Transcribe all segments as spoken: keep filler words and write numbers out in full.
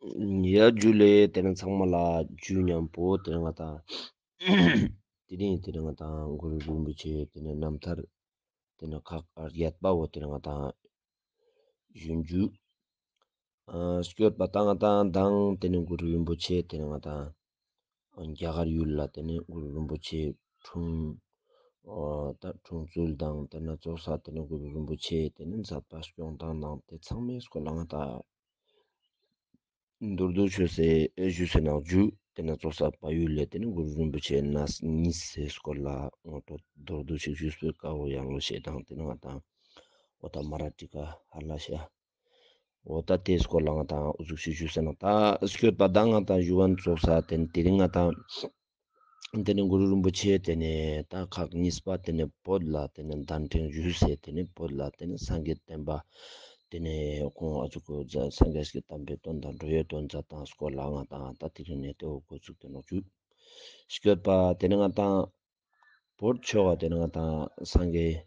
ཡ་ཇུ་ལེ། ཏེ་ནེ་ཚང་མ་ལ་ཇུ་ཉམ་པོ། ཏེ་ནེ་ང་ཏང་དེ་རིང་ཏེ་ནེ་ང་ཏང་གུ་རུ་རིན་པོ་ཆེ་ཏེ་ནེ་རྣམ་ཐར་ཏེ་ནེ་ཁག་བརྒྱད་པ་བོ་ཏེ་ནེ་ང་ཏང་ཞུ་ཨིན་ཇུ། ཨ་སྐྱོད་པ་ད་ང་ཏང་མདང་ཏེ་ནེ་གུ་རུ་རིན་པོ་ཆེ་ཏེ་ནེ་ང་ཏང་རྒྱ་གར་ཡུལ་ལ་ཏེ་ནེ་གུ་རུ་རིན་པོ་ཆེ་འཁྲུངས་ཨ་ད་འཁྲུངས་ཚུལ་དང་ཏེ་ནེ་ཙོགས་ས་ཏེ་ནེ་གུ་རུ་རིན་པོ་ཆེ་ཏེ་ནེ་མཛད་པ་སྐྱོང་སྟངས་དང་ཏེ་ཚང་མའི་སྐོར་ལ་ང་ཏང་མདོར་བསྡུས་ཅོས་ཏེ་ཞུས་ཏེ་ནོག་ཇུ། ཏེ་ནེ་ཙོགས་ས་བལ་ཡུལ་ལ་ཏེ་ནེ་གུ་རུ་རིན་པོ་ཆེ་གནས་གཉིས་སི་སྐོར་ལ་ངོ་སྤྲོད་མདོར་བསྡུས་ཤིག་ཞུས་པའི་སྐབས་ཡང་ལོ་ཤེས་དང་ཏེ་ནེ་ང་ཏང་འོ་ད་མ་ར་ཏི་ཀ་ཧ་ལ་ཤ་འོ་ད་ཏེའི་སྐོར་ལ་ང་ཏང་འུ་ཟུག་ཤིག་ཞུས་ཏེ་ནོག། ད་སྐྱོད་པ་ད་ང་ཏང་ཞུ་བ་ཙོགས་ས་ཏེ་ནེ་དེ་རིང་ང་ཏང་ཏེ་ནེ་གུ་རུ་རིན་པོ་ཆེ་ཏེ་ནེ་ད་ཁག་གཉིས་པ་ཏེ་ནེ་བོད་ལ་ཏེ་ནེ་གདན་འདྲེན་ཞུས་ཏེ་ཏེ་ནེ་བོད་ལ་ཏེ་ནེ་སངས་རྒྱས་བསྟན་པ་ཏེ་ནེ་ཁོང་ཨ་ཙུག་གོ་སངས་རྒྱས་ཀྱི་བསྟན་པའི་དོན་དང་འགྲོ་བའི་དོན་མཛད་སྟངས་སྐོར་ལ་ང་ཏང་ད་དེ་རིང་ནེ་ཏེ་བོ་འགོ་ཚུགས་ཏེ་ནོག་ཇུ། སྐྱོད་པ་ཏེ་ནེ་ང་ཏང་བོད་ཕྱོགས་ཏེ་ནེ་ང་ཏང་སངས་རྒྱས་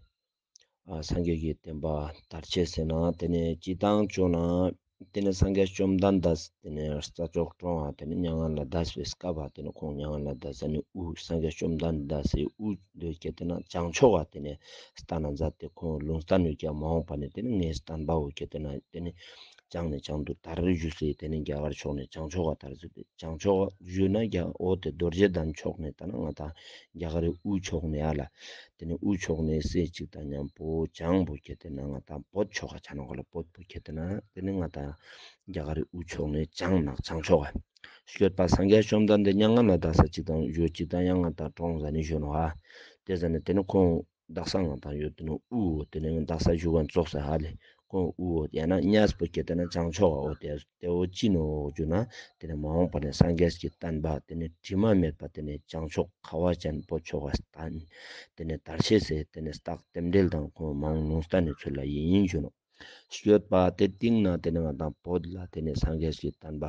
ཨ་སངས་རྒྱས་ཀྱི་བསྟན་པ་དར་ཅེས་ཟེར་ན་ཏེ་ནེ་སྤྱིར་བཏང་ཅོ་ན་ཏེ་ནེ་སངས་རྒྱས་བཅོམ་ལྡན་འདས་ཏེ་ནེ་རྩྭ་མཆོག་གྲོང་ང་ཏེ་ནེ་མྱ་ངན་ལས་འདས་པའི་སྐབས་ཏེ་ནེ་ཁོང་མྱ་ངན་ལས་འདས་ས་ནེ་དབུ་སངས་རྒྱས་བཅོམ་ལྡན་འདས་སི་དབུ་ལོ་ཁྱེར་ཏེ་ན་བྱང་ཕྱོགས་ཏེ་ནེ་བསྟན་ན་མཛད་དེ་ཁོང་ལུང་བསྟན་ཡོད་ཀྱག་མ་འོངས་པ་ནེ་ཏེ་ནེ་ངའི་བསྟན་པ་བོ་ཁྱེར་ཏེ་ན་ཏེ་ནེ་བྱང་ནེ་བྱང་དུ་དར་ཞུས་ཏེ་ཏེ་ནེ་རྒྱ་གར་ཕྱོགས་ནེ་བྱང་ཕྱོགས་ལ་དར་ཞུས་ཏེ་བྱང་ཕྱོགས་ཞུས་ན་རྒྱ་འོ་ཏེ་རྡོ་རྗེ་གདན་ཕྱོགས་ནེ་ད་ན་ང་ཏང་རྒྱ་གར་རི་དབུ་ཕྱོགས་ནེ་ཨ་ལ་ཏེ་ནེ་དབུ་ཕྱོགས་ནེ་སེ་གཅིག་དང་མཉམ་པོ་བྱང་བོ་ཁྱེར་ཏེ་ན་ང་ཏང་བོད་ཕྱོགས་ཀ་ཆ་ནོག་ག་ལ་བོད་བོ་ཁྱེར་ཏེ་ན་ཏེ་ནེ་ང་ཏང་རྒྱ་གར་རི་དབུ་ཕྱོགས་ནེ་བྱང་ནེ་བྱང་ཕྱོགས་ཀ་སྐྱོད་པ་སངས་རྒྱས་བཅོམ་ལྡན་འདས་མྱ་ངན་ལས་འདས་ས་གཅིག་དང་ཞུ་གཅིག་དང་ཡང་ང་ཏང་གྲོངས་ཟ་ནེ་ཞུ་ནོག་ཨ་ཏེ་ཟ་ནེ་ཏེ་ནེ་ཁོང་དག་ས་ང་ཏང་ཡོད་ཏེ་ནེ་དབུ་བོ་ཏེ་ནེ་དག་ས་ཞུ་བ་ཙོགས་ས་ཧ་ལེ་ཁོང་དབུ་བོ་ཡང་ན་གཉིས་པོ་ཁྱེར་ཏེ་ན་བྱང་ཕྱོགས་ཀ་འོ་ཏེ་ཏེ་བོ་ཅི་ནོག་ཞུ་ན་ཏེ་ནེ་མ་འོངས་པ་ནེ་སངས་རྒྱས་ཀྱི་བསྟན་པ་ཏེ་ནེ་དྲི་མ་མེད་པ་ཏེ་ནེ་བྱང་ཕྱོགས་ཁ་བ་ཅན་བོད་ཕྱོགས་ཀ་བསྟན་ཏེ་ནེ་དར་ཅེས་ཟེར་ཏེ་ནེ་རྟགས་རྟེན་འབྲེལ་དང་ཁོང་མང་ལུང་བསྟན་ནེ་ཚུལ་ལ་ཡིན་ཞུ་ནོག། སྐྱོད་པ་ཏེ་སྟིང་ནེ་ཏེ་ནེ་ང་ཏང་བོད་ལ་ཏེ་ནེ་སངས་རྒྱས་ཀྱི་བསྟན་པ་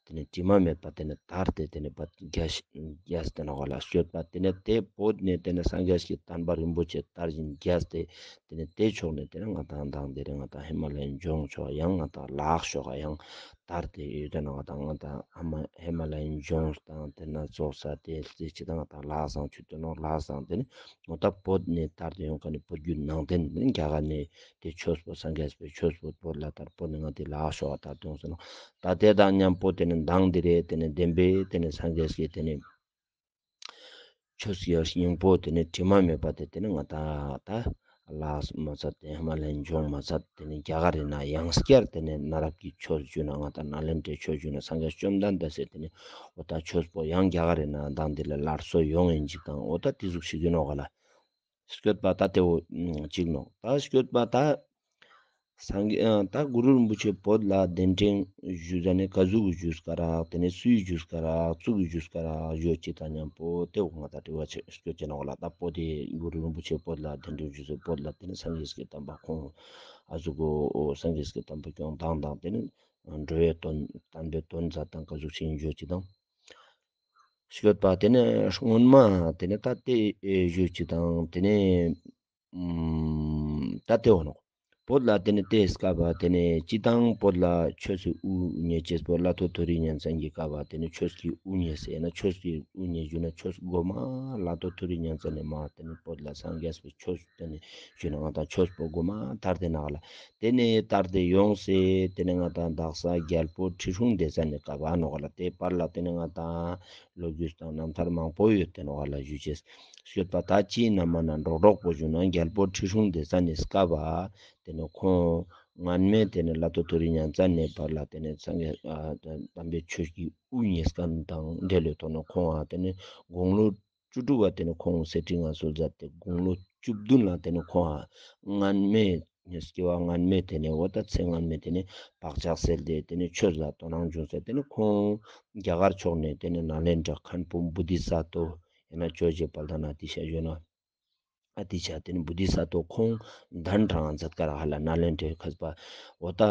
ཏེ་ནེ་དྲི་མ་མེད་པ་ཏེ་ནེ་དར་ཏེ་ཏེ་ནེ་བོད་རྒྱས་རྒྱས་ཏེ་ནོག་ག་ལ་སྐྱོད་པ་ཏེ་ནེ་ཏེ་བོད་ནེ་ཏེ་ནེ་སངས་རྒྱས་ཀྱི་བསྟན་པ་རིན་པོ་ཆེ་དར་ཞིང་རྒྱས་ཏེ་ཏེ་ནེ་ཏེ་ཕྱོགས་ནེ་ཏེ་ནེ་ང་ཏང་དང་དེ་རིང་ང་ཏང་ཧི་མ་ལ་ཡའི་ལྗོངས་ཕྱོགས་ཡང་ང་ཏང་ལ་དྭགས་ཕྱོགས་ཡང་དར་ཏེ་ཡོད་ཏེ་ནོག་ག་ད་ང་ཏང་ཧི་མ་ཧི་མ་ལ་ཡའི་ལྗོངས་དང་ཏེ་ནེ་ཙོགས་ས་ཏེ་ལ་ཅི་ད་ང་ཏང་ལ་དྭགས་སང་ཆུ་ཏེ་ནོག་ལ་དྭགས་སང་ཏེ་ནེ་ང་ཏང་བོད་ནེ་དར་ཏེ་ཡོང་ཁན་ནི་བོད་བརྒྱུད་ནང་བསྟན་ནི་རྒྱ་གར་ནེ་ཏེ་ཆོས་པོ་སངས་རྒྱས་པའི་ཆོས་པོ་བོད་ལ་དར་བོད་ནེ་ང་ཏི་ལ་དྭགས་ཕྱོགས་ལ་དར་ཏེ་ཡོང་ས་ནོག། ད་ཏེ་དང་མཉམ་པོ་ཏེ་ནེ་མདང་དེ་རེ་ཏེ་ནེ་བདེན་པའི་ཏེ་ནེ་སངས་རྒྱས་ཀྱི་ཏེ་ནེ་ཆོས་ཀྱི་སྙིང་པོ་ཏེ་ནེ་དྲི་མ་མེད་པ་ཏེ་ཏེ་ནེ་ང་ཏང་ད་ལ་དྭགས་མ་ཚད་ཏེ་ཧི་མ་ལ་ཡའི་ལྗོངས་མ་ཚད་ཏེ་ནེ་རྒྱ་གར་རི་ནང་ཡང་སྐྱར་ཏེ་ནེ་གནའ་རབས་ཀྱི་ཆོས་ཞུ་ན་ང་ཏང་ནཱ་ལེནྡྲའི་ཆོས་ཞུ་ན་སངས་རྒྱས་བཅོམ་ལྡན་འདས་སི་ཏེ་ནེ་འོ་ད་ཆོས་པོ་ཡང་རྒྱ་གར་རི་ནང་མདང་དེ་ལ་སླར་གསོ་ཡོང་ཡིན་ཅིག་དང་འོ་ད་ཏེ་ཟུག་ཞིག་ཡིན་ནོག་ག་ལ། སྐྱོད་པ་ད་ཏེ་བོ་ཅིག་ནོག། ད་སྐྱོད་པ་ད་སངས་རྒྱས་ད་གུ་རུ་རིན་པོ་ཆེ་བོད་ལ་གདན་འདྲེན་ཞུ་ཟ་ནེ་ཀ་ཟུག་གི་ཞུས་ཀ་རག་ཏེ་ནེ་སུའི་ཞུས་ཀ་རག་ཙུག་གི་ཞུས་ཀ་རག་ཞུ་ཅིག་དང་མཉམ་པོ་ཏེ་བོ་ང་ཏང་དྲི་བ་ཆེ་སྐྱོད་ཅེ་ནོག་ག་ལ། ད་བོད་དེ་གུ་རུ་རིན་པོ་ཆེ་བོད་ལ་གདན་འདྲེན་ཞུས་སེ་བོད་ལ་ཏེ་ནེ་སངས་རྒྱས་ཀྱི་བསྟན་པ་ཁོང་ཨ་ཟུག་གོ་སངས་རྒྱས་ཀྱི་བསྟན་པ་སྐྱོང་སྟངས་དང་ཏེ་ནེ་འགྲོ་བའི་དོན་བསྟན་པའི་དོན་མཛད་སྟངས་ཀ་ཟུག་ཅིག་ཡིན་ཞུ་ཅིག་དང་། སྐྱོད་པ་ཏེ་ནེ་སྔོན་མ་ཏེ་ནེ་ད་ཏེ་ཞུ་ཅིག་དང་ཏེ་ནེ་ཨམ་ད་ཏེ་འོ་ནོག། བོད་ལ་ཏེ་ནེ་ཏེ་སྐབས་པ་ཏེ་ནེ་སྤྱིར་བཏང་བོད་ལ་ཆོས་སི་དབུ་བརྙེས་ཅེས་པོ་ལ་ཐོ་ཐོ་རི་ཉན་ཙན་གྱི་སྐབས་པ་ཏེ་ནེ་ཆོས་ཀྱི་དབུ་བརྙེས་སེ་ན་ཆོས་ཀྱི་དབུ་བརྙེས་ཞུ་ན་ཆོས་གོ་མ་ལ་ཐོ་ཐོ་རི་ཉན་ཙན་ནེ་མ་ཏེ་ནེ་བོད་ལ་སངས་རྒྱས་པའི་ཆོས་ཏེ་ནེ་ཞུ་ན་ང་ཏང་ཆོས་པོ་གོ་མ་དར་ཏེ་ནོག་ག་ལ། ཏེ་ནེ་དར་ཏེ་ཡོང་སེ་ཏེ་ནེ་ང་ཏང་དག་ས་རྒྱལ་པོ་ཁྲི་སྲོང་ལྡེ་བཙན་ནི་སྐབས་པ་ནོག་ག་ལ། ཏེ་བར་ལ་ཏེ་ནེ་ང་ཏང་ལོ་རྒྱུས་དང་རྣམ་ཐར་མང་པོ་ཡོད་ཏེ་ནོག་ག་ལ་ཞུ་ཅེས། སྐྱོད་པ་ད་ཅི་ན་མ་ན་འགྲོགས་འགྲོགས་པོ་ཞུ་ན་རྒྱལ་པོ་ཁྲི་སྲོང་ལྡེ་བཙན་ནི་སྐབས་པ་ཏེ་ནེ་ཁོང་སྔན་མེ་ཏེ་ནེ་ལ་ཐོ་ཐོ་རི་ཉན་ཙན་ནེ་བར་ལ་ཏེ་ནེ་སངས་རྒྱས་ཨ་དམ་པའི་ཆོས་ཀྱི་དབུ་བརྙེས་ཁན་དང་འབྲེལ་ཡོད་ཐོག་ནེ་ཁོང་ཨ་ཏེ་ནེ་དགུང་ལོ་བཅུ་དྲུག་པ་ཏེ་ནེ་ཁོང་གསེར་ཁྲི་མངའ་གསོལ་མཛད་དེ་དགུང་ལོ་བཅུ་བདུན་ལ་ཏེ་ནེ་ཁོང་ཨ་སྔན་མེ་སྐྱེ་བ་སྔན་མེ་ཏེ་ནེ་འོ་ད་ཚེ་སྔན་མེ་ཏེ་ནེ་བག་ཆགས་སད་དེ་ཏེ་ནེ་ཆོས་ལ་དོ་སྣང་བྱུང་སེ་ཏེ་ནེ་ཁོང་རྒྱ་གར་ཕྱོགས་ནེ་ཏེ་ནེ་ནཱ་ལེནྡྲ་མཁན་པོ་བོ་དྷི་ས་ཏྭ་ཡང་ན་ཇོ་བོ་རྗེ་དཔལ་ལྡན་ཨ་ཏི་ཤ་ཞུ་ན་ཨ་ཏི་ཤ་ཏེ་ནེ་བོ་དྷི་ས་ཏྭ་ཁོང་གདན་དྲངས་མཛད་ཀ་རག་ཧ་ལ་ནཱ་ལེནྡྲའི་མཁས་པ་འོ་ད་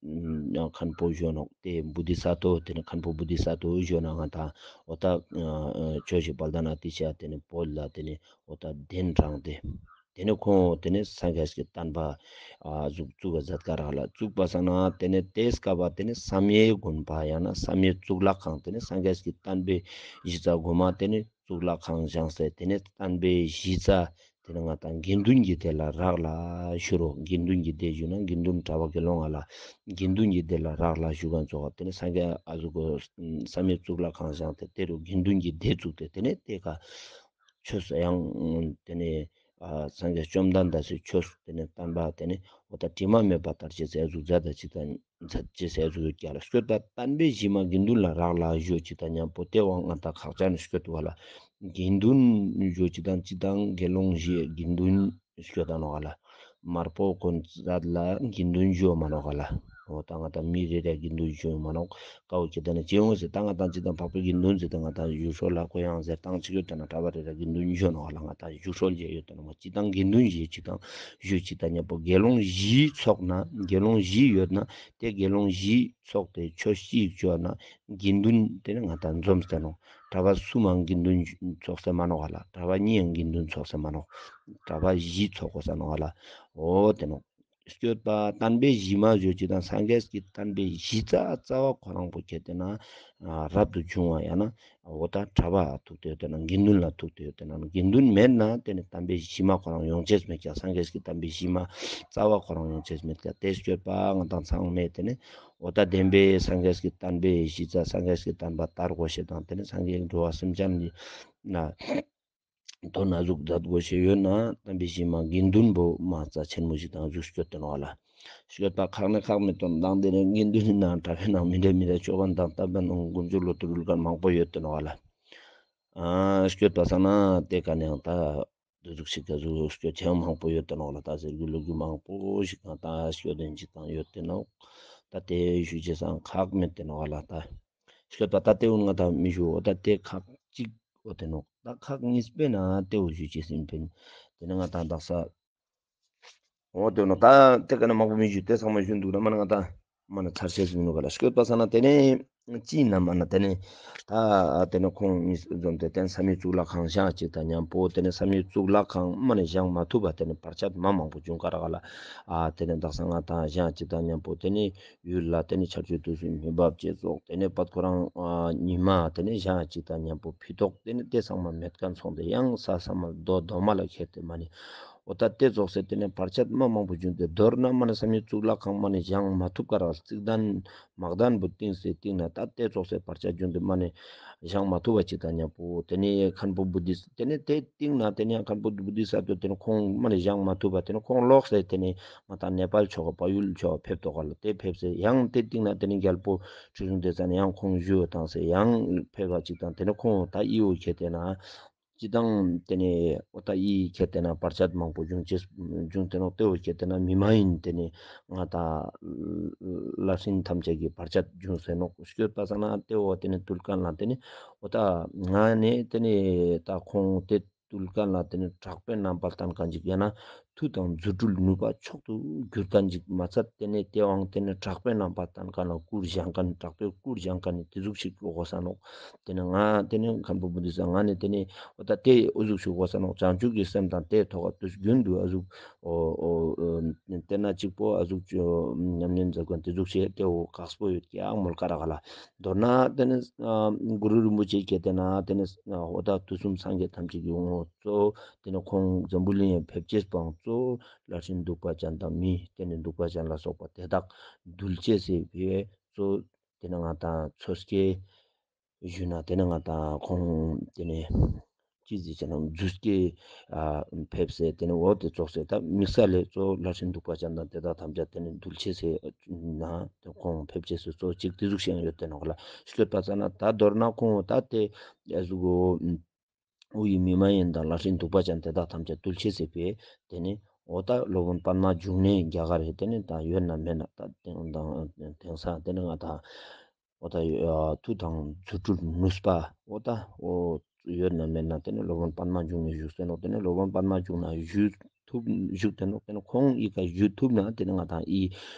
མཁན་པོ་ཞུ་ནོག་ཏེ་བོ་དྷི་ས་ཏྭ་ཏེ་ནེ་མཁན་པོ་བོ་དྷི་ས་ཏྭ་ཞུ་ན་ང་ཏང་འོ་ད་ཇོ་བོ་རྗེ་དཔལ་ལྡན་ཨ་ཏི་ཤ་ཏེ་ནེ་བོད་ལ་ཏེ་ནེ་འོ་ད་གདན་དྲངས་ཏེ་ ཏེ་ནེ་ཁོང་ཏེ་ནེ་སངས་རྒྱས་ཀྱི་བསྟན་པ་ཨ་ཟུག་བཙུགས་པ་མཛད་ཀ་རག་ལ། བཙུགས་པ་སང་ན་ཏེ་ནེ་ཏེ་སྐབས་པ་ཏེ་ནེ་བསམ་ཡས་དགོན་པ་ཡང་ན་བསམ་ཡས་གཙུག་ལག་ཁང་ཏེ་ནེ་སངས་རྒྱས་ཀྱི་བསྟན་པའི་གཞི་རྩ་གོ་མ་ཏེ་ནེ་གཙུག་ལག་ཁང་བཞེངས་སེ་ཏེ་ནེ་བསྟན་པའི་གཞི་རྩ་ཏེ་ནེ་ང་ཏང་དགེ་འདུན་གྱི་སྡེ་ལ་རག་ལས་ཞུ་རོག། དགེ་འདུན་གྱི་སྡེ་ཞུ་ན་དགེ་འདུན་གྲྭ་པ་དགེ་སློང་ང་ལ་དགེ་འདུན་གྱི་སྡེ་ལ་རག་ལས་ཞུ་མཁན་ཙོགས་ཏེ་ནེ་སངས་རྒྱས་ཨ་ཟུག་གོ་བསམ་ཡས་གཙུག་ལག་ཁང་བཞེངས་ཏེ་ཏེ་རུ་དགེ་འདུན་གྱི་སྡེ་བཙུགས་ཏེ་ཏེ་ནེ་ཏེ་ཀ་ཆོས་ཡང་ཏེ་ནེ་ཨ་སངས་རྒྱས་བཅོམ་ལྡན་འདས་སི་ཆོས་ཏེ་ནེ་བསྟན་པ་ཏེ་ནེ་འོ་ད་དྲི་མ་མེད་པ་དར་ཅེས་སི་ཨ་ཟུག་མཛད་ད་ཅིག་དང་མཛད་ཅེས་སི་ཨ་ཟུག་ཡོད་ཀྱག་ལ། སྐྱོད་པ་བསྟན་པའི་གཞི་མ་དགེ་འདུན་ལ་རག་ལས་ཞུ་ཅིག་དང་མཉམ་པོ་ཏེ་བོ་ང་ཏང་ཁག་ཅན་སྐྱོད་པ་ལ་དགེ་འདུན་ཞུ་ཅིག་དང་ཅིག་དང་དགེ་སློང་བཞི་དགེ་འདུན་སྐྱོད་ད་ནོག་ལ། མར་པོ་གོན་ཛད་ལ་དགེ་འདུན་ཞུ་མ་ནོག་ལ། འོ་ད་ང་ཏང་མི་རེ་རེ་དགེ་འདུན་ཞུ་མ་ནོག། ཀ་བོ་ཁྱེད་ད་ནི་ཅི་ཡོང་ཟེར་ད་ང་ཏང་ཅི་དང་འཕགས་པའི་དགེ་འདུན་ཟེར་ད་ང་ཏང་ཞུ་སྲོལ་ལ་གོ་ཡང་ཟེར་ཏང་ཅིག་ཡོད་ད་ན་གྲྭ་པ་རེ་རེ་དགེ་འདུན་ཞུ་ནོག་ལ། ང་ཏང་ཞུ་སྲོལ་ཅི་ཡོད་ད་ན་མ་ཅི་དང་དགེ་འདུན་ཞུ་ཅིག་དང་ཞུ་ཅིག་དང་མཉམ་པོ་དགེ་སློང་བཞི་ཚོགས་ན་དགེ་སློང་བཞི་ཡོད་ན་ཏེ་དགེ་སློང་བཞི་ཚོགས་ཏེ་ཆོས་གཅིག་ཅོ་ན་དགེ་འདུན་ཏེ་ནི་ང་ཏང་འཛོམས་ཏེ་ནོག། གྲྭ་པ་གསུམ་མང་དགེ་འདུན་ཚོགས་སེ་མ་ནོག་ལ། གྲྭ་པ་གཉིས་ཡང་དགེ་འདུན་ཚོགས་སེ་མ་ནོག། གྲྭ་པ་བཞི་ཚོགས་གོས་ས་ནོག་ལ། འོ་ཏེ་ནོག། སྐྱོད་པ་བསྟན་པའི་གཞི་མ་ཞུ་ཅིག་དང་སངས་རྒྱས་ཀྱི་བསྟན་པའི་གཞི་རྩ་རྩ་བ་ཁོ་རང་པོ་ཁྱེད་དེ་ན་རབ་ཏུ་བྱུང་བ་ཡང་ན་འོ་ད་གྲྭ་པ་ཐུག་སྟེ་ཡོད་དེ་ན་དགེ་འདུན་ལ་ཐུག་སྟེ་ཡོད་དེ་ན་དགེ་འདུན་མེད་ན་ཏེ་ནི་བསྟན་པའི་གཞི་མ་ཁོ་རང་ཡོང་ཅེས་མེད་ཀྱག། སངས་རྒྱས་ཀྱི་བསྟན་པའི་གཞི་མ་རྩ་བ་ཁོ་རང་ཡོང་ཅེས་མེད་ཀྱག། ཏེ་སྐྱོད་པ་ང་ཏང་ཚང་མས་ཏེ་ནི་འོ་ད་བདེན་པའི་སངས་རྒྱས་ཀྱི་བསྟན་པའི་གཞི་རྩ་སངས་རྒྱས་ཀྱི་བསྟན་པ་དར་དགོས་ཤེས་དང་ཏེ་ནི་སངས་རྒྱས་འགྲོ་བ་སེམས་ཅན་ལ་དོན་ན་ཟུག་མཛད་དགོས་ཤེས་ཡོད་ན་བསྟན་པའི་གཞི་མ་དགེ་འདུན་པོ་མ་རྩ་ཆེན་མོ་ཞིག་དང་ཟུག་སྐྱོད་དེ་ནོག་ལ། སྐྱོད་པ་ཁག་ནི་ཁག་མི་དོན་དང་ཏེ་ནི་དགེ་འདུན་ནང་གྲྭ་པའི་ནང་མི་འདྲ་མི་འདྲ་ཆོ་ག་དང་བསྟན་པའི་ནང་སྒོམ་ཆོས་ལོ་ཏུ་རུལ་ཁན་མང་པོ་ཡོད་དེ་ནོག་ལ། ཨ་སྐྱོད་པ་ས་ན་ཏེ་ཀ་ནེ་ཡང་ད་དུ་ཟུག་ཞིག་ག་ཟུག་སྐྱོད་ཆེན་མང་པོ་ཡོད་དེ་ནོག་ལ། ད་ཟེར་རྒྱུ་ལོ་རྒྱུ་མང་པོ་ཞིག་ང་ད་སྐྱོད་དེན་ཅིག་དང་ཡོད་དེ་ནོག། ད་ཏེ་ཞུ་ཅེས་སང་ཁག་མེད་དེ་ནོག་ལ། ད་སྐྱོད་པ་ད་ཏེ་འུན་ང་ད་མི་ཞུ་འོ་ད་ཏེ་ཁག་ཅིག་འོ་དེ་ནོག། ད་ཁག་གཉིས་པེ་ན་ཏེ་འོ་ཞུ་ཅེས་ཨིན་པིན། ཏེ་ནི་ང་ད་དག་ས་འོ་དེ་ནོག། ད་ཏེ་ཀ་ནེ་མང་པོ་མི་ཞུ་ཏེ་ཚང་མ་ཞུ་འདུག་ན་མ་ནི་ང་ད་མ་ནི་ཚར་ཤེས་ཨིན་ནོག་ག་ལ། སྐྱོད་པ་ས་ན་ཏེ་ནི་ཅི་ཨིན་ན་མ་ནི་ཏེ་ནི་ད་ཏེ་ནི་ཁོང་གཉིས་འཛོམས་ཏེ་ཏེ་ནི་བསམ་ཡས་གཙུག་ལག་ཁང་བཞེངས་ཅིག་དང་མཉམ་པོ་ཏེ་ནི་བསམ་ཡས་གཙུག་ལག་ཁང་མ་ནི་བཞེངས་མ་ཐུབ་པ་ཏེ་ནི་བར་ཆད་མ་མང་པོ་བྱུང་ཀ་རག་ག་ལ། ཨ་ཏེ་ནི་དག་ས་ང་ད་བཞེངས་ཅིག་དང་མཉམ་པོ་ཏེ་ནི་ཡུལ་ལ་ཏེ་ནི་ཆར་ཆུ་དུས་སུ་མི་འབབ་ཅེས་སོགས་ཏེ་ནི་པད་ཁོ་རང་ཨ་ཉི་མ་ཏེ་ནི་བཞེངས་ཅིག་དང་མཉམ་པོ་ཕི་ཏོག་ཏེ་ནི་ཏེ་ཚང་མ་མེད་ཁན་སོང་སྟེ་ཡང་ས་ས་མ་རྡོ་རྡོ་མ་ལ་ཁྱེར་ཏེ་མ་ནི་འོ་ད་ཏེ་ཙོགས་སེ་ཏེ་ནི་བར་ཆད་མ་མང་པོ་བྱུང་སྟེ་མདོར་ན་མ་ནི་བསམ་ཡས་གཙུག་ལག་ཁང་མ་ནི་བཞེངས་མ་ཐུབ་ཀ་རག་ག་ལ། རྩིག་གདན་མག་གདན་པོ་བཏིང་སེ་བཏིང་ན་ད་ཏེ་ཙོགས་སེ་བར་ཆད་བྱུང་སྟེ་མ་ནི་བཞེངས་མ་ཐུབ་པ་ཅིག་དང་མཉམ་པོ་ཏེ་ནི་མཁན་པོ་བུ་དྷི་ཏེ་ནི་ཏེ་བཏིང་ན་ཏེ་ནི་མཁན་པོ་བུ་དྷི་ས་ཏོ་ཏེ་ནི་ཁོང་མ་ནི་བཞེངས་མ་ཐུབ་པ་ཏེ་ནི་ཁོང་ལོག་སེ་ཏེ་ནི་ང་ད་ནེ་པཱལ་ཕྱོགས་ཀ་བལ་ཡུལ་ཕྱོགས་ཀ་ཕེབས་ཏོག་ག་ལ། ཏེ་ཕེབས་སེ་ཡང་ཏེ་བཏིང་ན་ཏེ་ནི་རྒྱལ་པོ་ཁྲི་སྲོང་ལྡེ་བཙན་ཡང་ཁོང་བཞུགས་ཡོད་དང་སེ་ཡང་ཕེབས་པ་ཅིག་དང་ཏེ་ནི་ཁོང་ད་ཨི་འོ་ཁྱེར་ཏེ་ན་ཅི་དང་ཏེ་ནི་འོ་ད་ཨི་ཁྱེར་ཏེ་ན་བར་ཆད་མང་པོ་བྱུང་ཅེས་བྱུང་སྟེ་ནོག། ཏེ་འོ་ཁྱེར་ཏེ་ན་མི་མ་ཡིན་ཏེ་ནི་ང་ད་ལྷ་སྲིན་ཐམས་ཅད་ཀྱི་བར་ཆད་བྱུང་སེ་ནོག། སྐྱོད་པ་ས་ན་ཏེ་འོ་ཏེ་ནི་དུལ་ཁན་ལ་ཏེ་ནི་འོ་ད་ང་ནི་ཏེ་ནི་ད་ཁོང་ཏེ་དུལ་ཁན་ལ་ཏེ་ནི་དྲག་པོའི་རྣམ་པ་སྟན་ཁན་ཅིག་ཡང་ན་མཐུ་དང་རྫུ་འཕྲུལ་ནུས་པ་མཆོག་ཏུ་གྱུར་ཁན་ཅིག་མ་ཚད་ཏེ་ནི་ཏེ་བོའང་ཏེ་ནི་དྲག་པོའི་རྣམ་པ་སྟན་ཁན་ལ་སྐུར་བཞེངས་ཁན་དྲག་པོའི་སྐུར་བཞེངས་ཁན་ནི་ཏེ་ཟུག་ཞིག་གོ་ས་ནོག། ཏེ་ནི་ང་ཏེ་ནི་མཁན་པོ་བུ་དྷི་ས་ང་ནི་ཏེ་ནི་འོ་ད་ཏེ་འོ་ཟུག་ཞིག་གོ་ས་ནོག། བྱང་ཆུབ་ཀྱི་སེམས་དང་ཏེ་ཐོག་ཏུ་རྒྱུན་དུ་ཨ་ཟུག་འོ་འོ་ཏེ་ན་གཅིག་པོ་ཨ་ཟུག་ཉམས་ལེན་མཛད་ཁན་ཏེ་ཟུག་ཞིག་ཏེ་འོ་ཁག་པོ་ཡོད་ཀྱག་མོལ་ཀ་རག་ག་ལ། མདོར་ན་ཏེ་ནི་གུ་རུ་རིན་པོ་ཆེ་ཁྱེར་ཏེ་ན་ཏེ་ནི་འོ་ད་དུས་གསུམ་སངས་རྒྱས་ཐམས་ཅད་ཀྱི་དབང་པོ་གཙོ་བོ་ཏེ་ནི་ཁོང་འཛམ་བུ་གླིང་ཡང་ཕེབས་ཅེས་པའང་གཙོ་བོ་ལྷ་སྲིན་གདུག་པ་ཅན་དང་མི་ཏེ་ནི་གདུག་པ་ཅན་ལ་སོགས་པ་དེ་དག་འདུལ་ཅེས་སི་ཕི་འ་གཙོ་བོ་ཏེ་ནི་ང་ད་མཚོ་སྐྱེས་ཞུ་ན་ཏེ་ནི་ང་ད་ཁོང་ཏེ་ནི་ཅི་ཟེར་ཅེ་ན་རྫུས་སྐྱེས་ཨ་ཕེབས་སེ་ཏེ་ནི་འོ་ཏེ་ཙོགས་སེ་ད་དམིགས་བསལ་ལས་གཙོ་བོ་ལྷ་སྲིན་གདུག་པ་ཅན་དང་དེ་དག་ཐམས་ཅད་ཏེ་ནི་འདུལ་ཅེས་སི་ན་ཁོང་ཕེབས་ཅེས་སི་གཙོ་བོ་ཅིག་ཏེ་ཟུག་ཤིག་ཡོད་དེ་ནོག་ལ། སྐྱོད་པ་ས་ན་ད་མདོར་ན་ཁོང་ད་ཏེ་ཨ་ཟུག་གོ་འོ་ཡི་མི་མ་ཡིན་དང་ལྷ་སྲིན་གདུག་པ་ཅན་དེ་དག་ཐམས་ཅད་འདུལ་ཅེས་སི་ཕི་འ་ཏེ་ནི་འོ་ད་སློབ་དཔོན་པདྨ་འབྱུང་གནས་རྒྱ་གར་རི་ཏེ་ནི་ད་ཡོད་ན་མེད་ན་ད་དེང་དང་དེང་སང་ཏེ་ནི་ང་ད་འོ་ད་མཐུ་དང་རྫུ་འཕྲུལ་ནུས་པ་འོ་ད་འོ་ཡོད་ན་མེད་ན་ཏེ་ནི་སློབ་དཔོན་པདྨ་འབྱུང་གནས་བཞུགས་སེ་ནོག། ཏེ་ནི་སློབ་དཔོན་པདྨ་འབྱུང་གནས་བཞུགས་ཐུབ་བཞུགས་ཏེ་ནོག། ཏེ་ནི་ཁོང་ཨི་ཀ་བཞུགས་ཐུབ་ན་ཏེ་ནི་ང་ད་ཨི་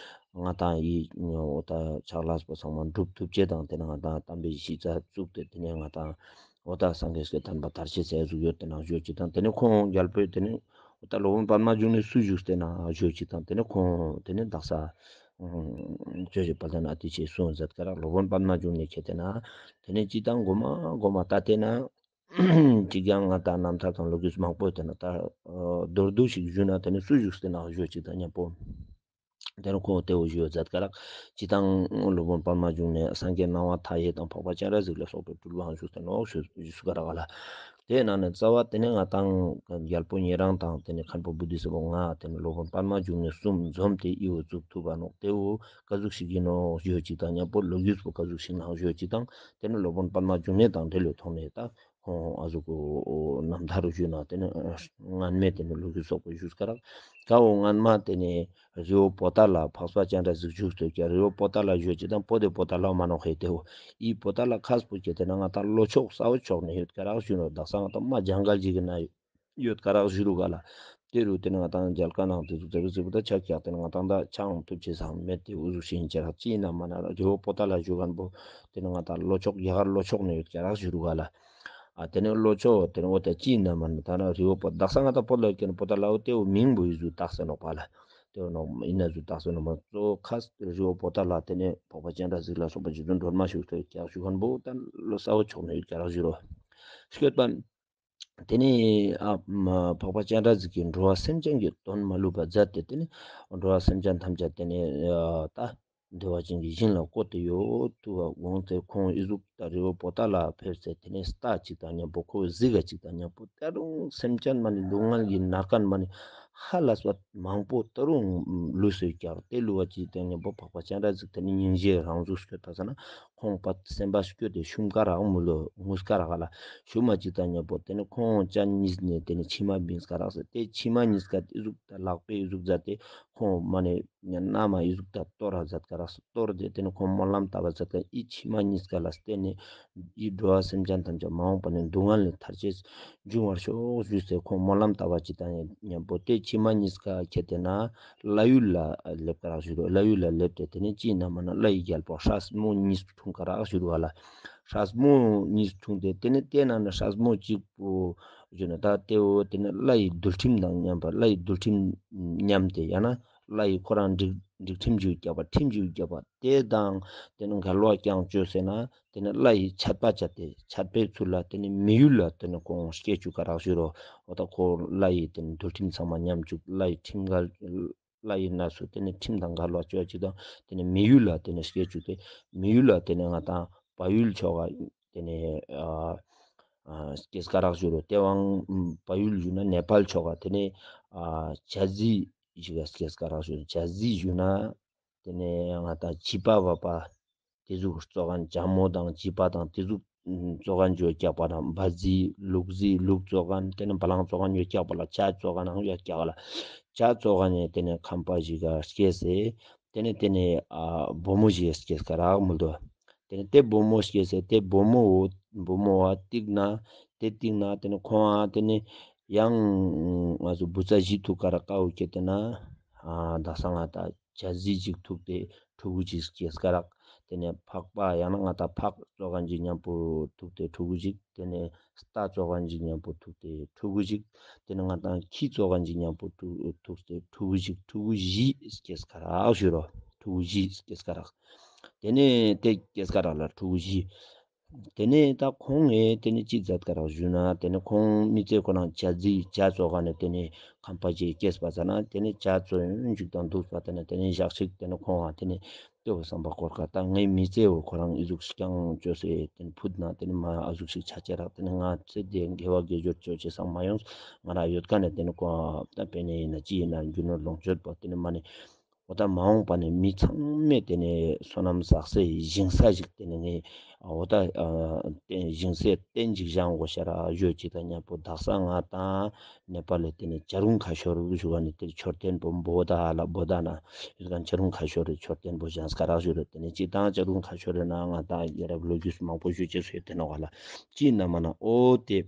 ང་ད་ཨི་འོ་ད་ཕྱག་ལས་པོ་ཚང་མ་འགྲུབ་ཐུབ་ཅེས་དང་ཏེ་ནི་ང་ད་བསྟན་པའི་གཞི་རྩ་བཙུགས་ཏེ་ཏེ་ནི་ང་ད་འོ་ད་སངས་རྒྱས་ཀྱི་བསྟན་པ་དར་ཅེས་སི་ཟུག་ཡོད་དེ་ནང་བཞུགས་ཅིག་དང་ཏེ་ནི་ཁོང་རྒྱལ་པོས་ཏེ་ནི་ ད་སློབ་དཔོན་པདྨ་འབྱུང་གནས་སུ་བཞུགས་ཏེ་ན་ཞུ་ཅིག་དང་ཏེ་ནེ་ཁོང་ཏེ་ནེ་དག་ས་ཅོ་ཅེས་དཔལ་ལྡན་ཨ་ཏི་ཅེས་གསུངས་མཛད་ཀ་རག། སློབ་དཔོན་པདྨ་འབྱུང་གནས་ཁྱེར་ཏེ་ན་ཏེ་ནེ་ཅི་དང་གོ་མ་གོ་མ་ད་ཏེ་ན་ཅིག་ཡང་ང་ཏང་རྣམ་ཐར་དང་ལོ་རྒྱུས་མང་པོ་ཏེ་ན་ད་མདོར་བསྡུས་ཤིག་ཞུ་ན་ཏེ་ནེ་སུ་བཞུགས་ཏེ་ན་ཞུ་ཅིག་དང་མཉམ་པོ། ཏེ་ནེ་ཁོང་ཏེ་བོ་ཞུ་མཛད་ཀ་རག། ཅི་དང་སློབ་དཔོན་པདྨ་འབྱུང་གནས་སངས་རྒྱས་སྣང་བ་མཐའ་ཡས་དང་འཕགས་པ་སྤྱན་རས་གཟིགས་ལ་སོགས་པའི་སྤྲུལ་པའང་བཞུགས་ཏེ་ནོག་ཞུ་ཞུ་ཀ་རག་ག་ལ། ཏེ་ནང་ནེ་རྩ་བ་ཏེ་ནེ་ང་ཏང་རྒྱལ་པོ་ཉེ་རང་དང་ཏེ་ནེ་མཁན་པོ་བོ་དྷི་ས་ཏྭ་ང་ཏེ་ནེ་སློབ་དཔོན་པདྨ་འབྱུང་གནས་གསུམ་འཛོམས་ཏེ་འི་བོ་བཙུགས་ཐུབ་པ་ནོག། ཏེ་བོ་ཀ་ཟུག་ཞིག་ཨིན་ནོག་ཞུ་ཅིག་དང་མཉམ་པོ་ལོ་རྒྱུས་པོ་ཀ་ཟུག་ཞིག་ནང་ཞུ་ཅིག་དང་ཏེ་ནེ་སློབ་དཔོན་པདྨ་འབྱུང་གནས་དང་འབྲེལ་བའི་ཐོག་ནེ་ད་ཁོང་ཨ་ཟུག་གོ་རྣམ་ཐར་ཞུ་ན་ཏེ་ནེ་སྔན་མེ་ཏེ་ནེ་ལོ་རྒྱུས་སོགས་པོ་ཞུས་ཀ་རག། ཀ་བོ་སྔན་མ་ཏེ་ནེ་རི་བོ་པོ་ཏ་ལ་འཕགས་པ་སྤྱན་རས་གཟིགས་བཞུགས་ཏེ་ཀྱང་རི་བོ་པོ་ཏ་ལ་ཞུ་ཅིག་དང་པོ་ཏེ་པོ་ཏ་ལ་མ་ནོག་ཧེ། ཏེ་བོ་འི་པོ་ཏ་ལ་ཁས་པོ་ཁྱེར་ཏེ་ན་ང་ཏང་ལྷོ་ཕྱོགས་ས་འོག་ཕྱོགས་ནེ་ཡོད་ཀ་རག་ཞུ་ནོག། དག་ས་ང་ཏང་མ་ཇང་གལ་ཞིག་གི་ན་ཡོད་ཀ་རག་ཞུ་རུག་ག་ལ། ཏེ་རུ་ཏེ་ནེ་ང་ཏང་རྒྱལ་ཁ་ནང་ཏེ་ཟུག་ཏེ་རུ་ཟུག་ད་ཆ་ཀྱག་ཏེ་ནེ་ང་ཏང་ད་ཆའང་ཐུབ་ཅེས་སང་མེད། ཏེ་འུ་ཟུག་ཤིན་ཅེ་རག་ཅི་ཨིན་ན་མ་ན་རི་བོ་པོ་ཏ་ལ་ཞུ་མཁན་པོ་ཏེ་ནེ་ང་ཏང་ལྷོ་ཕྱོགས་རྒྱ་གར་ལྷོ་ཕྱོགས་ནེ་ཡོད་ཀ་རག་ཞུ་རུག་ག་ལ། ཨ་ཏེ་ནེ་ལྷོ་ཕྱོགས་ཏེ་ནེ་འོ་ཏ་ཅི་ཨིན་ན་མ་ན་ད་ན་རི་བོ་པོ་དག་ས་ང་ཏང་པོ་ལ་ཀྱེ་ན་པོ་ཏ་ལ་འོ་ཏེ་འོ་མིང་པོ་འི་ཟུག་བཏགས་ས་ནོག་པ་ལ། ཏེ་འོ་ནོག་ཨིན་ན་ཟུག་བཏགས་ས་ནོག་མ་གཙོ་ཁ་རི་བོ་པོ་ཏ་ལ་ཏེ་ནེ་འཕགས་པ་སྤྱན་རས་གཟིགས་ལ་སོགས་པ་རྗེ་བཙུན་སྒྲོལ་མ་བཞུགས་ཏེ་ཀྱག་ཞུ་མཁན་པོ་ད་ལྷོ་ས་འོག་ཕྱོགས་ནེ་ཡོད་ཀ་རག་ཞུ་རུག། སྐྱོད་པ། ཏེ་ནེ་ཨ་མ་འཕགས་པ་སྤྱན་རས་གཟིགས་ཀྱིས་འགྲོ་བ་སེམས་ཅན་གྱི་དོན་མ་ལུས་པ་མཛད་དེ་ཏེ་ནེ་འགྲོ་བ་སེམས་ཅན་ཐམས་ཅད་ཏེ་ནེ་ཨ་ད་བདེ་བ་ཅན་གྱི་ཞིང་ལ་བཀོད་དེ་ཡོད་དུ་བ་དགོངས་ཏེ་ཁོང་འི་ཟུག་ད་རི་བོ་པོ་ཏ་ལ་ཕེབས་སེ་ཏེ་ནེ་རྟ་ཅིག་དང་མཉམ་པོ་ཁོ་གཟིག་ག་ཅིག་དང་མཉམ་པོ་ད་རུང་སེམས་ཅན་མ་ནེ་སྡུག་བསྔལ་གྱི་ནར་ཁན་མ་ནེ་ཧ་ལས་པ་མང་པོ་ད་རུང་ལུས་སེ་ཀྱག། ཏེ་ལུས་པ་ཅིག་དང་མཉམ་པོ་འཕགས་པ་སྤྱན་རས་གཟིགས་ཏེ་ནེ་སྙིང་རྗེ་རང་གཟུགས་སྐྱོད་པ་ས་ན་ཁོང་པ་སེམས་པ་སྐྱོད་དེ་ཤུམ་ཀ་རག་མོལ་ལོ་ངུས་ཀ་རག་ག་ལ། ཤུམ་མ་ཅིག་དང་མཉམ་པོ་ཏེ་ནེ་ཁོང་ཅག་གཉིས་ནེ་ཏེ་ནེ་མཆི་མ་བིངས་ཀ་རག་ཟེར། ཏེ་མཆི་མ་གཉིས་ཀ་ཏེ་ཟུག་ད་ལག་པའི་ཟུག་མཛད་དེ་ཁོང་མ་ནེ་ན་མ་འི་ཟུག་ད་གཏོར་ར་མཛད་ཀ་རག་ཟེར། གཏོར་ཏེ་ཏེ་ནེ་ཁོང་སྨོན་ལམ་བཏབ་པ་མཛད་ཀ་འི་མཆི་མ་གཉིས་ཀ་ལ་བརྟེན་ནེ་འི་འགྲོ་བ་སེམས་ཅན་ཐམས་ཅད་མ་འོངས་པ་ནེ་སྡུག་བསྔལ་ལས་ཐར་ཅེས་འབྱུང་བར་ཤོག་ཞུས་ཏེ་ཁོང་སྨོན་ལམ་བཏབ་པ་ཅིག་དང་མཉམ་པོ་ཏེ་མཆི་མ་གཉིས་ཀ་ཁྱེར་ཏེ་ན་བླ་ཡུལ་ལ་སླེབས་ཀ་རག་ཞུ་རུག། བླ་ཡུལ་ལ་སླེབས་ཏེ་ཏེ་ནེ་ཅི་ཨིན་ན་མ་ན་བླ་ཡི་རྒྱལ་པོ་སྲས་མོ་གཉིས་འཁྲུངས་ཀ་རག་ཞུ་རུག་ག་ལ། སྲས་མོ་གཉིས་འཁྲུངས་ཏེ་ཏེ་ནེ་ཏེ་ནང་ནེ་སྲས་མོ་གཅིག་པོ་ཞུ་ན་ད་ཏེ་བོ་ཏེ་ནེ་བླ་ཡི་འདུལ་ཁྲིམས་དང་མཉམ་པ་བླ་ཡི་འདུལ་ཁྲིམས་མཉམ་སྟེ་ཡང་ན་བླ་ཡི་ཁོ་རང་སྒྲིག་སྒྲིག་ཁྲིམས་ཞིག་བརྒྱབ་པ་ཁྲིམས་ཞིག་བརྒྱབ་པ་ཏེ་དང་ཏེ་ནེ་འགལ་བ་རྐྱང་བཅོས་ཟེར་ན་ཏེ་ནེ་བླ་ཡི་ཆད་པ་བཅད་དེ་ཆད་པའི་ཚུལ་ལ་ཏེ་ནེ་མི་ཡུལ་ལ་ཏེ་ནེ་ཁོང་སྐྱེ་བཅུག་ག་རག་ཞུ་རུག། འོ་ད་ཁོ་བླ་ཡི་ཏེ་ནེ་འདུལ་ཁྲིམས་ཚང་མ་ཉམས་བཅུག། བླ་ཡི་ཁྲིམས་འགལ་བླ་ཡི་གནས་སུ་ཏེ་ནེ་ཁྲིམས་དང་འགལ་བ་བཅོ་ཅིག་དང་ཏེ་ནེ་མི་ཡུལ་ལ་ཏེ་ནེ་སྐྱེ་བཅུག་སྟེ་མི་ཡུལ་ལ་ཏེ་ནེ་ང་ཏང་བལ་ཡུལ་ཕྱོགས་ཀ་ཏེ་ནེ་ཨ་ཨ་སྐྱེས་ཀ་རག་ཞུ་རུག། ཏེ་བོའང་བལ་ཡུལ་ཞུ་ན་ནེ་པཱལ་ཕྱོགས་ཀ་ཏེ་ནེ་ཨ་ཇ་ཟི་ཞིག་ག་སྐྱེས་ཀ་རག་ཞུ་རུག། ཇ་ཟི་ཞུ་ན་ཏེ་ནེ་ང་ཏང་བྱིས་པ་བབ་པ་ཏེ་ཟུག་གཙོ་ཁན་ཇ་མོ་དང་བྱིས་པ་དང་ཏེ་ཟུག་གཙོ་ཁན་ཡོད་ཀྱག་པ་དང་བ་ཟི་ལུག་ཟི་ལུག་གཙོ་ཁན་ཏེ་ནེ་བ་ལང་གཙོ་ཁན་ཡོད་ཀྱག་པ་ལ་ཇ་གཙོ་ཁན་ཡང་ཡོད་ཀྱག་པ་ལ། ཇ་གཙོ་ཁན་ནི་ཏེ་ནེ་ཁམས་པ་ཞིག་ག་སྐྱེས་སེ་ཏེ་ནེ་ཏེ་ནེ་ཨ་བུ་མོ་ཞིག་སྐྱེས་ཀ་རག་མོལ་དོ། ཏེ་ནེ་ཏེ་བུ་མོ་སྐྱེས་སེ་ཏེ་བུ་མོ་བོ་བུ་མོ་བ་ཏིག་ན་ཏེ་ཏིག་ན་ཏེ་ནེ་ཁོང་ཨ་ཏེ་ནེ་ཡང་ང་ཚོ་བུ་ཚ་ཞིག་ཐུག་ཀ་རག་ཀ་བོ་ཁྱེར་ཏེ་ན་ཨ་དག་ས་ང་ཏང་ཇ་ཟི་ཅིག་ཐུག་སྟེ་ཕྲུ་གུ་ཅིག་སྐྱེས་ཀ་རག། ཏེ་ནེ་ཕག་པ་ཡང་ན་ང་ཏང་ཕག་གཙོ་ཁན་ཅིག་ཉམ་པོ་ཐུག་སྟེ་ཕྲུ་གུ་ཅིག། ཏེ་ནེ་རྟ་གཙོ་ཁན་ཅིག་ཉམ་པོ་ཐུག་སྟེ་ཕྲུ་གུ་ཅིག། ཏེ་ནེ་ང་ཏང་ཁྱི་གཙོ་ཁན་ཅིག་ཉམ་པོ་ཐུག་སྟེ་ཕྲུ་གུ་ཅིག། ཕྲུ་གུ་བཞི་སྐྱེས་ཀ་རག་ཞུ་རུག། ཕྲུ་གུ་བཞི་སྐྱེས་ཀ་རག། ཏེ་ནེ་ཏེ་སྐྱེས་ཀ་རག་ལ་ཕྲུ་གུ་བཞི། ཏེ་ནེ་ད་ཁོང་ངི་ཏེ་ནེ་ཅི་མཛད་ཀ་རག་ཞུ་ན་ཏེ་ནེ་ཁོང་མི་ཚེ་ཁོ་རང་ཇ་ཟི་ཇ་གཙོ་ཁན་ནི་ཏེ་ནེ་ཁམས་པ་ཅིག་སྐྱེས་པ་ས་ན་ཏེ་ནེ་ཇ་གཙོ་ཡོང་ཅིག་དང་འདུག་པ་ཏེ་ནེ་ཏེ་ནེ་ཞག་ཅིག་ཏེ་ནེ་ཁོང་ང་ཏེ་ནེ་ལྟོས་བསམ་པ་སྐོར་ཀ་ད་ངའི་མི་ཚེ་བོ་ཁོ་རང་ཨི་ཟུག་རྐྱང་བཅོས་སེ་ཏེ་ནེ་ཕུད་ན་ཏེ་ནེ་མ་ཨ་ཟུག་ཞིག་ཆ་ཅེས་རག། ཏེ་ནེ་ང་ཚེ་འདི་དགེ་བ་དགེ་སྦྱོར་བཅོ་ཅེས་སང་མ་ཡོང་། ང་རང་ཡོད་ཀ་ནེ་ཏེ་ནེ་ཁོང་ད་པེ་ནེ་ཡིན་ན་ཅི་ཡིན་ན་རྒྱུ་ནོར་ལོངས་སྤྱོད་པོ་ཏེ་ནེ་མ་ནེ་འོ་ད་མ་འོངས་པ་ནེ་མི་ཚང་མས་ཏེ་ནེ་བསོད་ནམས་བསགས་སའི་ཞིང་ས་ཞིག་ཏེ་ནེ་ངས་འོ་ད་ཨ་ཏེ་ཞིང་སའི་རྟེན་ཅིག་བཞེངས་དགོས་ཤ་རག་ཞུ་ཅིག་དང་ཉམ་པོ་དག་ས་ང་ཏང་ནེ་པཱལ་ལི་ཏེ་ནེ་བྱ་རུང་ཁ་ཤོར་ཞུ་ག་ནེ་ཏེ་མཆོད་རྟེན་པོ་བོ་ད་ལ་བོ་ད་ན་ཡོད་ཀ་བྱ་རུང་ཁ་ཤོར་རི་མཆོད་རྟེན་པོ་བཞེངས་ཀ་རག་ཞུ་རུག། ཏེ་ནེ་ཅི་དང་བྱ་རུང་ཁ་ཤོར་རི་ན་ང་ཏང་ཡ་རབས་ལོ་རྒྱུས་མང་པོ་ཞུ་ཅེས་སུ་ཡོད་དེ་ནོག་ག་ལ། ཅི་ན་མ་ན་འོ་ཏེ་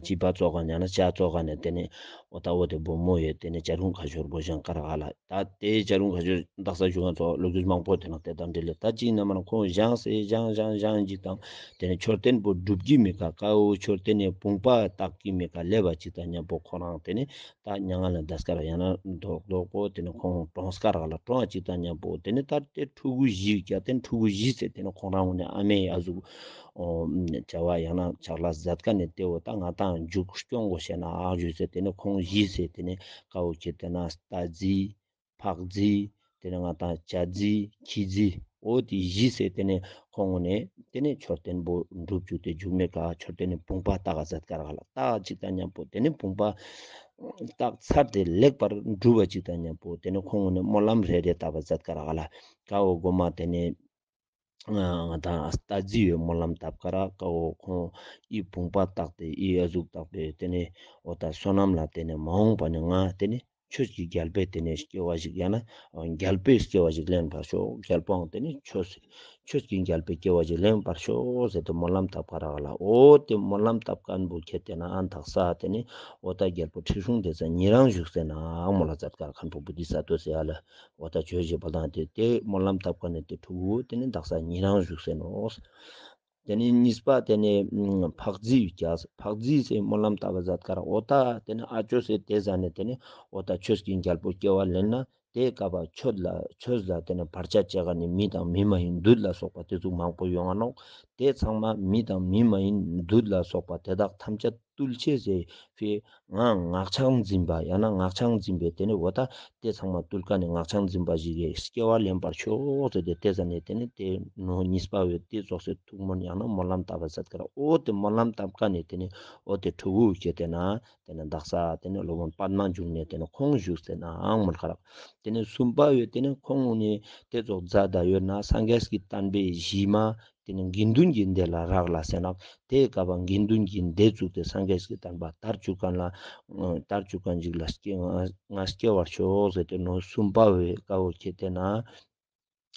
ཅི་པ་ཙོགས་ཀ་ཡང་ན་ཅ་ཙོགས་ཀ་ནེ་ཏེ་ནེ་འོ་ད་འོ་ཏེ་བུ་མོ་ཡོད་ཏེ་ནེ་ཇ་རུང་ཁ་ཤོར་བོ་བཞེངས་ཀ་རག་ལ། ད་ཏེ་ཇ་རུང་ཁ་ཤོར་དག་ས་ཞུ་ང་ཚོ་ལོ་རྒྱུས་མང་པོ་ཏེ་ནང་ཏེ་དང་འབྲེལ་ལེ། ད་ཅི་ན་མ་ན་ཁོང་བཞེངས་སེ་བཞེངས་བཞེངས་བཞེངས་ཅིག་དང་ཏེ་ནེ་མཆོད་རྟེན་པོ་སྒྲུབ་ཀྱི་མེད་ཀ་ཀ་བོ་མཆོད་རྟེན་ནི་བུམ་པ་བཏགས་ཀྱི་མེད་ཀ་ལེབ་བ་ཅིག་དང་མཉམ་པོ་ཁོ་རང་ཏེ་ནེ་ད་མྱ་ངན་ལས་འདས་ཀ་རག་ཡང་ན་མདོག་མདོག་པོ་ཏེ་ནེ་ཁོང་གྲོངས་ཀ་རག་ལ། གྲོངས་ཅིག་དང་མཉམ་པོ་ཏེ་ནེ་ད་ཏེ་ཕྲུ་གུ་བཞི་ཀ་ཏེ་ནེ་ཕྲུ་གུ་བཞི་ཟེར་ཏེ་ནེ་ཁོང་རང་ངོ་ནེ་ཨ་མའི་ཨ་ཟུག་བྱ་བ་ཡང་ན་ཕྱག་ལས་མཛད་ཀ་ནེ་ཏེ་བོ་ད་ང་ཏང་མཇུག་སྐྱོང་དགོས་ཤེ་ན་ཨ་ཞུ་ཟེར་ཏེ་ནེ་ཁོང་བཞི་ཟེར་ཏེ་ནེ་ཀ་བོ་ཁྱེར་ཏེ་ན་རྟ་རྫི་ཕག་རྫི་ཏེ་ནེ་ང་ཏང་བྱ་རྫི་ཁྱི་རྫི་འོ་ཏེ་བཞི་ཟེར་ཏེ་ནེ་ཁོང་ངོ་ནེ་ཏེ་ནེ་མཆོད་རྟེན་པོ་སྒྲུབ་བཅུག་སྟེ་མཇུག་མེད་ཀ་མཆོད་རྟེན་ནི་བུམ་པ་བཏགས་མཛད་ཀ་རག་ལ། བཏགས་ཅིག་དང་མཉམ་པོ་ཏེ་ནེ་བུམ་པ་བཏགས་ཚར་ཏེ་ལེགས་པར་གྲུབ་པ་ཅིག་དང་མཉམ་པོ་ཏེ་ནེ་ཁོང་ངོ་ནེ་སྨོན་ལམ་རེ་རེ་བཏབ་པ་མཛད་ཀ་རག་ལ། ཀ་བོ་གོ་མ་ཏེ་ནེ་ང་ཏང་རྟ་རྫི་བོའི་སྨོན་ལམ་བཏབ་ཀ་རག། ཀ་བོ་ཁོང་ཨི་བུམ་པ་བཏགས་ཏེ་ཨི་ཨ་ཟུག་བཏགས་པའི་ཏེ་ནེ་འོ་ད་བསོད་ནམས་ལ་ཏེ་ནེ་མ་འོངས་པ་ནེ་ང་ཏེ་ནེ་ཆོས་ཀྱི་རྒྱལ་པོའི་ཏེ་ནེ་སྐྱེ་བ་ཞིག་ཡང་ན་རྒྱལ་པོའི་སྐྱེ་བ་ཞིག་ལེན་པར་ཤོག། རྒྱལ་པོའང་ཏེ་ནེ་ཆོས་ཆོས་ཀྱི་རྒྱལ་པོའི་སྐྱེ་བ་ཞིག་ལེན་པར་ཤོག་ཟེར་ཏེ་སྨོན་ལམ་བཏབ་ཀ་རག་ལ། འོ་ཏེ་སྨོན་ལམ་བཏབ་མཁན་བོ་ཁྱེར་ཏེ་ན་ཨ་དག་ས་ཏེ་ནེ་འོ་ད་རྒྱལ་པོ་ཁྲི་སྲོང་ལྡེ་བཙན་ཉེ་རང་བཞུགས་སེ་ན་ཨ་མོལ་ལ་མཛད་ཀ་རག། མཁན་པོ་བོ་དྷི་ས་ཏྭ་ཟེར་ཡ་ལ་འོ་ད་ཇོ་བོ་རྗེ་དཔལ་ལྡན་ཏེ་ཏེ་སྨོན་ལམ་བཏབ་མཁན་ནི་ཏེ་ཕྲུ་གུ་ཏེ་ནེ་དག་ས་ཉེ་རང་བཞུགས་སེ་ནོག། ཏེ་ནེ་གཉིས་པ་ཏེ་ནེ་ཕག་རྫི་ཡོད་ཀྱག། ཕག་རྫི་ཟེར་སྨོན་ལམ་བཏབ་པ་མཛད་ཀ་རག། འོ་ད་ཏེ་ནེ་ཨ་ཅོ་ཟེར་ཏེ་ཟ་ནེ་ཏེ་ནེ་འོ་ད་ཆོས་ཀྱི་རྒྱལ་པོ་སྐྱེ་བ་ལེན་ན་ཏེ་སྐབས་ཆོས་ལ་ཆོས་ལ་ཏེ་ནེ་བར་ཆད་བཅོ་མཁན་ནི་མི་དང་མི་མ་ཡིན་བདུད་ལ་སོགས་པ་ཏེ་ཚོ་མང་པོ་ཡོང་ང་ནོག། ཏེ་ཚང་མ་མི་དང་མི་མ་ཡིན་བདུད་ལ་སོགས་པ་དེ་དག་ཐམས་ཅད་བཏུལ་ཅེས་སི་ཕི་ང་སྔགས་འཆང་འཛིན་པ་ཡང་ན་སྔགས་འཆང་འཛིན་པའི་ཏེ་ནེ་འོ་ད་ཏེ་ཚང་མ་བཏུལ་མཁན་ནི་སྔགས་འཆང་འཛིན་པ་ཞིག་གི་སྐྱེ་བ་ལེན་པར་ཤོག་ཟེར་ཏེ་ཏེ་ཟ་ནེ་ཏེ་ནེ་ཏེ་ནོ་གཉིས་པ་བོའི་ཏེ་ཙོགས་སི་ཐུགས་སྨོན་ཡང་ན་སྨོན་ལམ་བཏབ་པ་མཛད་ཀ་རག། འོ་ཏེ་སྨོན་ལམ་བཏབ་མཁན་ནི་ཏེ་ནེ་འོ་ཏེ་ཕྲུ་གུ་ཁྱེར་ཏེ་ན་ཏེ་ནེ་དག་ས་ཏེ་ནེ་སློབ་དཔོན་པདྨ་འབྱུང་གནས་ཏེ་ནེ་ཁོང་བཞུགས་སེ་ནའང་མོལ་ཁ་རག། ཏེ་ནེ་གསུམ་པ་བོའི་ཏེ་ནེ་ཁོང་ངོ་ནེ་ཏེ་ཙོགས་མཛད་ད་ཡོད་ན་སངས་རྒྱས་ཀྱི་བསྟན་པའི་གཞི་མ་ཏེ་ནེ་དགེ་འདུན་གྱི་སྡེ་ལ་རག་ལས་ཟེར་ན་ཏེ་སྐབས་དགེ་འདུན་གྱི་སྡེ་བཙུགས་ཏེ་སངས་རྒྱས་ཀྱི་བསྟན་པ་དར་བཅུག་མཁན་ལ་དར་བཅུག་མཁན་ཞིག་ལ་སྐྱེ་ང་སྐྱེ་བར་ཤོག་ཟེར་ཏེ་ནོ་གསུམ་པ་བོའི་ཀ་བོ་ཁྱེར་ཏེ་ན་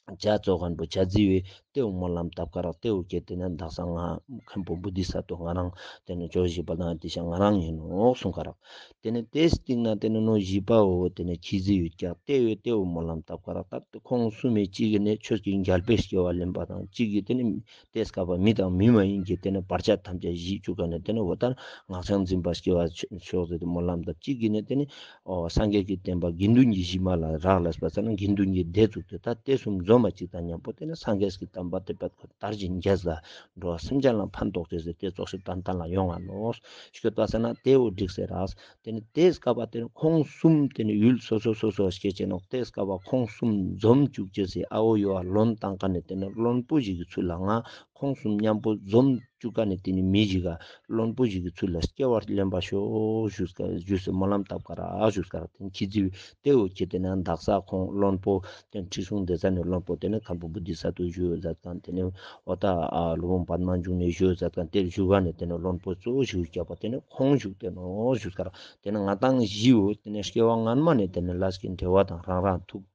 བྱ་ཙོགས་མཁན་པོ་བྱ་རྫི་བོའི་ཏེ་བོ་སྨོན་ལམ་བཏབ་ཀ་རག། ཏེ་བོ་ཁྱེར་ཏེ་ན་དག་ས་ང་མཁན་པོ་བོ་དྷི་ས་ཏྭ་ང་རང་ཏེ་ནེ་ཇོ་བོ་རྗེ་དཔལ་ལྡན་ཏེ་ཤ་ང་རང་ཡིན་ནོག་གསུངས་ཀ་རག། ཏེ་ནེ་ཏེ་སྟིང་ནེ་ཏེ་ནེ་ནོ་བཞི་པ་བོ་ཏེ་ནེ་ཁྱི་རྫི་ཡོད་ཀྱག། ཏེ་བོའི་ཏེ་བོ་སྨོན་ལམ་བཏབ་ཀ་རག། ད་ཁོང་གསུམ་མི་གཅིག་གི་ནེ་ཆོས་ཀྱི་རྒྱལ་པོའི་སྐྱེ་བ་ལེན་པ་དང་གཅིག་གི་ཏེ་ནེ་ཏེ་སྐབས་མི་དང་མི་མ་ཡིན་གྱི་ཏེ་ནེ་བར་ཆད་ཐམས་ཅད་ཞི་བཅུག་མཁན་ནི་ཏེ་ནེ་འོ་ད་སྔགས་འཆང་འཛིན་པ་སྐྱེ་བ་ཤོག་ཟེར་ཏེ་སྨོན་ལམ་བཏབ། གཅིག་གི་ནེ་ཏེ་ནེ་འོ་སངས་རྒྱས་ཀྱི་བསྟན་པ་དགེ་འདུན་གྱི་གཞི་མ་ལ་རག་ལས་པ་ཟེར་ན་དགེ་འདུན་གྱི་སྡེ་བཙུགས་ཏེ་ད་ཏེ་གསུམ་འཛོམས་པ་གཅིག་དང་མཉམ་པོ་ཏེ་ནེ་སངས་རྒྱས་ཀྱི་བསྟན་པ་ཏེ་དཔལ་དར་ཞིང་རྒྱས་ལ་འགྲོ་བ་སེམས་ཅན་ལ་ཕན་ཐོགས་ཏེ་ཟེར་ཏེ་ཙོགས་ཤིག་ཏན་ཏན་ལ་ཡོང་ང་ནོག་ཤོད་པ་ཟེར་ན་ཏེ་བོ་འགྲིག་སེ་རག། ཏེ་ནེ་ཏེ་སྐབས་པ་ཏེ་ནེ་ཁོང་གསུམ་ཏེ་ནེ་ཡུལ་སོ་སོ་སོ་སོ་སྐྱེ་ཅེ་ནོག། ཏེ་སྐབས་པ་ཁོང་གསུམ་འཛོམས་བཅུག་ཅེས་སི་ཨ་བོ་ཡོ་ཨ་ལོན་བཏང་མཁན་ནི་ཏེ་ནེ་བློན་པོ་ཞིག་གི་ཚུལ་ལ་ང་ཁོང་གསུམ་མཉམ་པོ་འཛོམས་བཅུག་མཁན་ནི་ཏེ་ནེ་མི་ཞིག་ག་བློན་པོ་ཞིག་གི་ཚུལ་ལ་སྐྱེ་བ་ལེན་པར་ཤོག་ཞུས་ཀ་ཞུས་སེ་སྨོན་ལམ་བཏབ་ཀ་རག་ཞུས་ཀ་རག། ཏེ་ནེ་ཁྱི་རྫི་བོའི་ཏེ་བོ་ཁྱེར་ཏེ་ན་དག་ས་ཁོང་བློན་པོ་ཏེ་ཁྲི་སྲོང་ལྡེ་བཙན་ནི་བློན་པོ་ཏེ་ནེ་མཁན་པོ་བོ་དྷི་ས་ཏྭ་བཞུགས་ཡོད་ཟེར་མཁན་ཏེ་ནེ་འོ་ད་ཨ་སློབ་དཔོན་པདྨ་འབྱུང་གནས་བཞུགས་ཡོད་ཟེར་མཁན་ཏེ་བཞུགས་མཁན་ནི་ཏེ་ནེ་བློན་པོ་གཙོ་བོ་ཞིག་བརྒྱབ་པ་ཏེ་ནེ་ཁོང་བཞུགས་ཏེ་ནོག་ཞུས་ཀ་རག། ཏེ་ནེ་ང་ཏང་བཞི་བོ་ཏེ་ནེ་སྐྱེ་བ་སྔན་མ་ནེ་ཏེ་ནེ་ལས་ཀྱི་འབྲེལ་བ་དང་རང་རང་ཐུགས་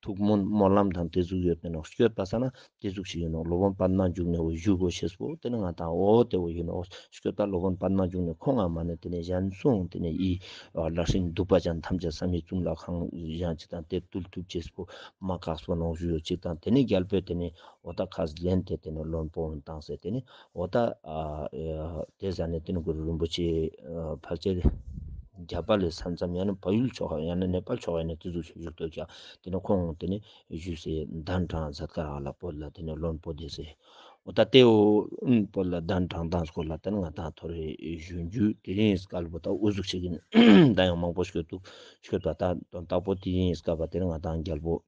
ཐུགས་སྨོན་སྨོན་ལམ་དང་ཏེ་ཟུག་ཡོད་ཏེ་ནོག། ཤོད་པ་ཟེར་ན་ཏེ་ཟུག་ཞིག་ཡིན་ནོག། སློབ་དཔོན་པདྨ་འབྱུང་གནས་བོ་བཞུགས་དགོས་ཤེས་པོ་ཏེ་ནེ་ང་ཏང་འོ་ཏེ་བོ་ཡིན་ནོག། ཤོད་པ་སློབ་དཔོན་པདྨ་འབྱུང་གནས་ཁོང་ང་མ་ནེ་ཏེ་ནེ་གཞན་སོང་ཏེ་ནེ་ཨི་ལྷ་སྲིན་གདུག་པ་ཅན་ཐམས་ཅད་བསམ་ཡས་གཙུག་ལག་ཁང་ཡང་ཅིག་དང་ཏེ་བཏུལ་ཐུབ་ཅེས་པོ་མ་ཁག་པོ་ནོག་ཞུ་ཡོད་ཅིག་དང་ཏེ་ནེ་རྒྱལ་པོས་ཏེ་ནེ་འོ་ད་ཁས་ལེན་ཏེ་ཏེ་ནེ་བློན་པོ་བཏང་སེ་ཏེ་ནེ་འོ་ད་ཨ་ཏེ་ཟ་ནེ་ཏེ་ནེ་གུ་རུ་རིན་པོ་ཆེ་ཕལ་ཆེར་རྒྱ་བལ་ལི་ས་མཚམས་ཡང་ན་བལ་ཡུལ་ཕྱོགས་ཡང་ན་ནེ་པཱལ་ཕྱོགས་ཡང་ན་ཏེ་ཟུག་ཞིག་བཞུགས་ཏོག་ཀྱང་ཏེ་ནེ་ཁོང་ཏེ་ནེ་བཞུགས་སེ་གདན་དྲངས་མཛད་ཀ་རག་ལ། བོད་ལ་ཏེ་ནེ་བློན་པོ་དེ་སེ་འོ་ད་ཏེ་བོ་བོད་ལ་གདན་དྲངས་སྟངས་སྐོར་ལ་ཏེ་ནེ་ང་ཏང་ཐོ་རེ་ཞུ་རྒྱུ་ཏེ་རིང་སྐལ་བོ་ད་འུ་ཟུག་ཞིག་ཡིན། ད་ཡང་མང་པོ་ཤོད་དུ་ཤོད་པ་ད་དོན་དག་པོ་ཏེ་རིང་སྐལ་བ་ཏེ་ནེ་ང་ཏང་རྒྱལ་པོ་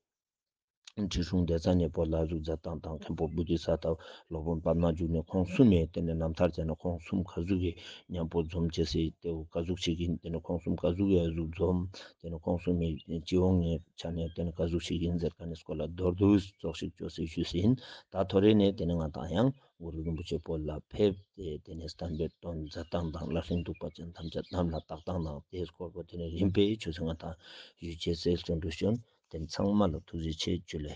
ཁྲི་སྲོང་ལྡེ་བཙན་ནི་བོད་ལ་ཟུག་མཛད་སྟངས་དང་མཁན་པོ་བོ་དྷི་ས་ཏྭ་སློབ་དཔོན་པདྨ་འབྱུང་གནས་ཁོང་གསུམ་མེད་ཏེ་ནེ་རྣམ་ཐར་ཅན་ནི་ཁོང་གསུམ་ག་ཟུག་གི་མཉམ་པོ་འཛོམས་ཅེས་སི་ཏེ་བོ་ག་ཟུག་ཞིག་ཡིན། ཏེ་ནེ་ཁོང་གསུམ་ག་ཟུག་གི་ཟུག་འཛོམས་ཏེ་ནེ་ཁོང་གསུམ་མི་སྤྱི་ཡོངས་ནེ་ཆ་ནེ་ཏེ་ནེ་ག་ཟུག་ཞིག་ཡིན་ཟེར་མཁན་ནི་སྐོར་ལ་མདོར་བསྡུས་ཙོགས་ཤིག་ཅོས་སེ་ཞུས་སེ་ཡིན། ད་ཐོ་རེ་ནེ་ཏེ་ནེ་ང་ཏང་ཡང་གུ་རུ་རིན་པོ་ཆེ་བོད་ལ་ཕེབས་ཏེ་ཏེ་ནེ་བསྟན་པའི་དོན་མཛད་སྟངས་དང་ལྷ་སྲིན་གདུག་པ་ཅན་ཐམས་ཅད་དམ་ལ་བཏགས་སྟངས་དང་ཏེའི་སྐོར་པོ་ཏེ་ནེ་རིམ་པས་ཆོས་སེ་ང་ཏང་ཞུ་ཅེས་སེ་བརྩོན་འགྲུས་ཅོ་ཡིན། ཏེ་ནེ་ཚང་མ་ལ་ཐུགས་རྗེ་ཆེ་ཇུ་ལེ།